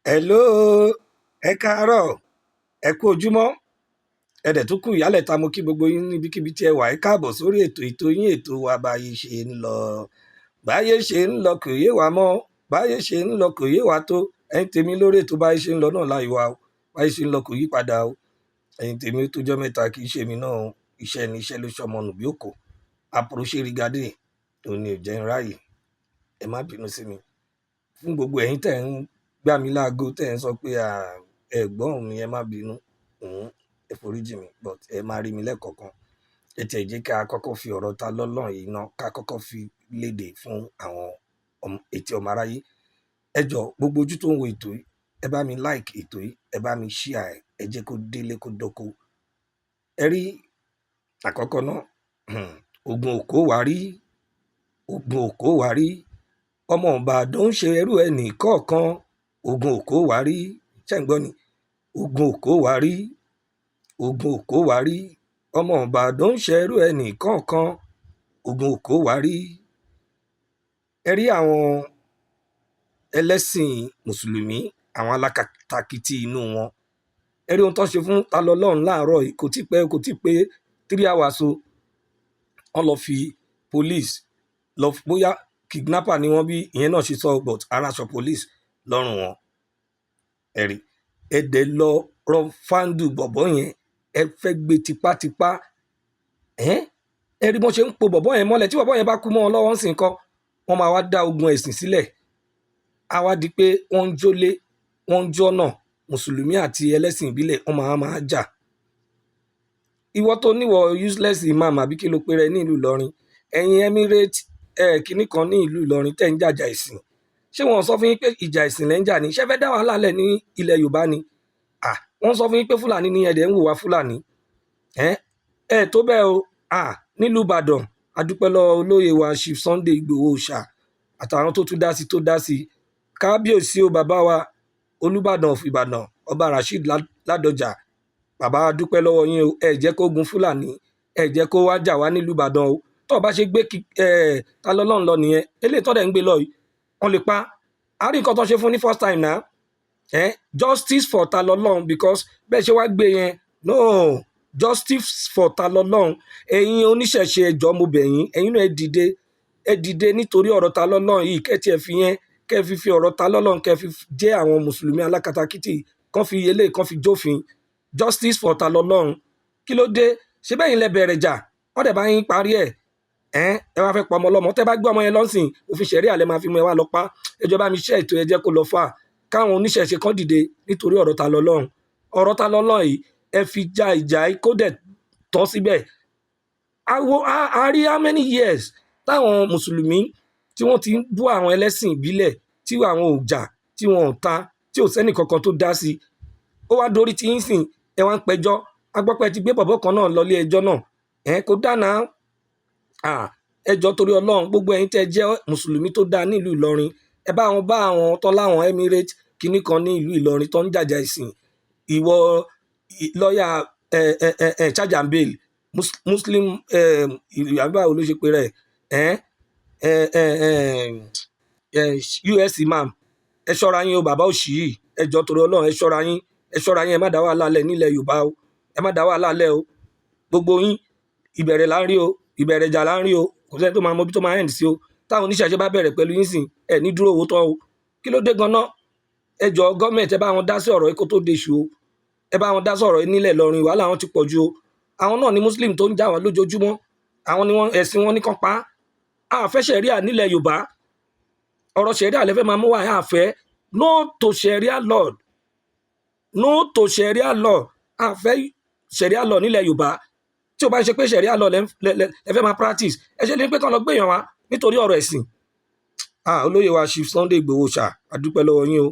Hello, ẹ káàárọ̀, ẹ kú ojúmọ́, ẹ dẹ̀ tún kú ìyálẹ̀ta. Mo kí gbogbo yín níbikíbi tí ẹ wà. Ẹ káàbọ̀ sórí ètò, ètò yín, ètò wa, Báyé Ṣe Ń Lọ. Báyé ṣe ń lọ kò yé wa mọ́, báyé ṣe ń lọ kò yé wa tó. Ẹ̀yin tèmi, lórí ètò Báyé Ṣe ń Lọ náà láì wá o. Báyé ṣe ń lọ kò yí padà o. Ẹ̀yin tèmi, ó tójọ́ mẹ́ta. Kì í ṣe èmi náà o. Iṣẹ́ ni iṣẹ́ ló ṣọmọ nù bí òkò. Àpòròṣe rìgádì òun ni ò jẹ́ ń ráàyè. Ẹ má bínú sí mi. Fún gbogbo ẹ̀yin tẹ̀ ń gbá mi láago, tẹ̀ ń sọ pé ẹ̀gbọ́n mi, ẹ má bínú, ẹ foríjì mi, but ẹ má rí mi lẹ́ẹ̀kọ̀ọ̀kan. Ẹ tiẹ̀ jẹ́ ká kọ́kọ́ fi ọ̀rọ̀ Ta lọ́lọ́run yìí ná, ká kọ́kọ́ fi léde fún àwọn etí ọmọ aráyé. Ẹ jọ, gbogbo ojú tó ń wo ètò yìí, ẹ bá mi like ètò yìí, ẹ bá mi share ẹ, ẹ jẹ́ kó délé kó dóko. Ẹ rí àkọ́kọ́ náà, ogun òkó wa rí, ogun òkó wa rí, ọmọ Ìbàdàn ń ṣe ẹrú ẹnì kọ̀ọ̀kan. Ogun òkó wa rí, ṣẹ́ ń gbọ́ ni? Ogun òkó wa rí, ogun òkó wa rí, ọmọ Ìbàdàn ń ṣe ẹrú ẹnì kọ̀ọ̀kan. Ogun òkó wa rí. Ẹ rí àwọn ẹlẹ́sìn mùsùlùmí, àwọn alákatakítí inú wọn, ẹ rí ohun tó ṣe fún Ta lọ́lọ́run láàárọ̀ yìí. Kò tí pẹ́, kò tí pé 3 hours o. Wọ́n lọ fi police lọ, bóyá kidnapper ni wọ́n bí ìyẹn náà ṣe sọ, but aráṣọ police lọ́rùn wọn. Ẹ rí, ẹ dẹ̀ lọ rọ fáńdù bọ̀bọ́ yẹn, ẹ fẹ́ gbé tipátipá. Ẹ rí bọ́n ṣe ń po bọ̀bọ́ yẹn mọ́lẹ̀. Tí bọ̀bọ́ yẹn bá kú mọ́ wọn lọ́wọ́ ń sìn kọ́, wọ́n máa wá dá ogun ẹ̀sìn sílẹ̀. Á wá di pé wọ́n ń jólé, wọ́n ń jọ́nà, mùsùlùmí àti ẹlẹ́sìn ìbílẹ̀, wọ́n máa máa jà. Ìwọ tó níwọ̀ useless imam, àbí kí ló pe rẹ ní ìlú Ìlọrin, ẹ̀yin emirate ẹ̀ kínní kan ní ìlú Ìlọrin tẹ́ ń jàjà ẹ̀sìn, ṣé wọ́n sọ fún yín pé ìjà ẹ̀sìn lẹ́ ń jà ní? Ṣé fẹ́ dá wàhálà lẹ̀ ní ilẹ̀ Yorùbá ni? À wọ́n sọ fún yín pé Fúlàní ní ẹ̀dẹ̀ ń hùwà Fúlàní. Ẹ ẹ tó bẹ́ẹ̀ o. À nílùú Ìbàdàn, adúpẹ́ lọ́wọ́ olóyè wa, Chief Sunday Igboho Òòṣà, àtàwọn tó tún dá sí, tó dá sí. Kábíyèsí o, bàbá wa Olúbàdàn of Ìbàdàn, Ọba Rasheed Ládọjà, bàbá, dúpẹ́ lọ́wọ́ yín o. Ẹ jẹ́ kó gun Fúlàní, ẹ jẹ́ kó wá jà wá nílùú Ìbàdàn o. Tó o bá ṣe gbé ẹ Ta lọ́lọ́run lọ nìyẹn, eléyìí tó dẹ̀ ń gbé lọ yìí, wọ́n lè pa á. Rí nǹkan tó ṣe fún ní first time náà. Justice for Ta lọ́lọ́run, because bẹ́ẹ̀ ṣe wá gbé yẹn, no justice for Ta lọ́lọ́run. Ẹ̀yin oníṣẹ̀ṣe, ẹ jọ̀ọ́, mo bẹ̀ yín, ẹ̀yin náà ẹ dìde, ẹ dìde nítorí ọ̀rọ̀ Ta lọ́lọ́run yìí. Kẹ́ tiẹ̀ fi yẹn, kẹ́ fi ọ̀rọ̀ Ta lọ́lọ́run, kẹ́ fi jẹ́ àwọn mùsùlùmí alákatakítì kán fi eléyìí kán fi jófin. Justice for Ta lọ́lọ́run. Kí ló dé? Ṣé bẹ́ẹ̀ yín lẹ bẹ̀rẹ̀ jà, wọ́n dẹ̀ bá yín parí ẹ̀. Ẹ́ ẹ wá fẹ́ pa ọmọ ọlọ́mọ. Tẹ́ bá gbé ọmọ yẹn lọ́sìn, òfin ṣẹ̀ríà lẹ máa fi mú ẹ wá lọ pa. Ẹ jọ̀ọ́, bá mi ṣe ètò, ẹ jẹ́ kó lọ fà káwọn oníṣẹ̀ṣe kan dìde nítorí ọ̀rọ̀ Ta lọ́lọ́run. Ọ̀rọ̀ Ta lọ́lọ́run yìí, ẹ fi ja ìjà yìí kó dẹ̀ tán síbẹ̀. Àwo a rí how many years táwọn mùsùlùmí tí wọ́n ti ń bú àwọn ẹlẹ́sìn ìbílẹ̀, tí àwọn ò jà, tí wọn ò ta, tí ò sẹ́nì kankan tó dá sí. Ó wá dorí tí ń sìn, ẹ wá ń pẹjọ́. Agbọ́pẹ́ ti gbé bọ̀bọ́ kan náà lọ ilé ẹjọ́ náà. Ẹ kó dáná. Ẹ jọ̀ọ́, torí Ọlọ́run, gbogbo ẹ̀yin tẹ́ jẹ́ mùsùlùmí tó dáa nílùú Ìlọrin, ẹ bá wọn bá àwọn tó láwọn emirate kinní kan ní ìlú Ìlọrin tó ń jàjà ìsìn. Ìwọ lọ́ọ̀yà ẹ ẹ ẹ charge and bail muslim, àbí báwo ló ṣe pé rẹ̀? Ẹ ẹ ẹ ẹ us imam, ẹ ṣọ́ra yín o. Bàbá òṣì yìí, ẹ jọ̀ọ́, torí Ọlọ́run, ẹ ṣọ́ra yín, ẹ ṣọ́ra yín. Ẹ má dá wàhálà lẹ̀ nílẹ̀ Yorùbá o. Ẹ má dá wàhálà lẹ̀ o. Gbogbo yín, ìbẹ̀rẹ̀ là ń rí o, ìbẹ̀rẹ̀ ìjà là ń rí o. Kò sẹ́ni tó máa mọ ibi tó máa end sí o. Táwọn oníṣẹ̀ṣe bá bẹ̀rẹ̀ pẹ̀lú yín sìn, ẹ ní dúró owó tán o. Kí ló dé ganan? Ẹ jọ, gọ́ọ̀mẹ̀ntì, ẹ bá wọn dá sí ọ̀rọ̀ yìí kó tó deṣù o. Ẹ bá wọn dá sí ọ̀rọ̀ yìí nílẹ̀ Ìlọrin. Wàhálà wọn ti pọ̀ ju o. Àwọn náà ni muslim tó ń jà wọ́n lójoojúmọ́. Àwọn ni wọ́n ẹ̀sìn wọn ní kan pa á. Àfẹ́ ṣẹ̀ríà nílẹ̀ Yorùbá. Ọ̀rọ̀ ṣẹ̀ríà lẹ́fẹ̀ẹ́ máa mú wá, àfẹ́. No to sharia law, no to sharia law. Àfẹ́ sharia law nílẹ̀ Yorùbá. Tí o bá ń ṣe pé sharia law lẹ fẹ́ máa practice, ẹ ṣe ní pé kán lọ gbéyàn wá nítorí ọ̀rọ̀ ẹ̀sìn. Ah, olóyè wa, Chief Sunday Igboho ṣá, adúpẹ́ lọ́wọ́ yín o.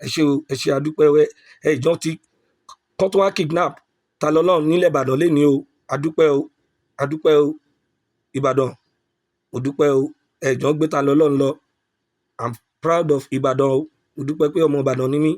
Ẹ ṣé o, ẹ ṣé, adúpẹ́. Ẹ ìjọ ti kán tó wá kidnap Ta lọ́lọ́run nílẹ̀ Ìbàdàn lé ní o. Adúpẹ́ o, adúpẹ́ o. Ìbàdàn, mo dúpẹ́ o. Ẹ ìjọ gbé Ta lọ́lọ́run lọ. I'm proud of Ìbàdàn o. Mo dúpẹ́ pé ọmọ Ìbàdàn ni mí.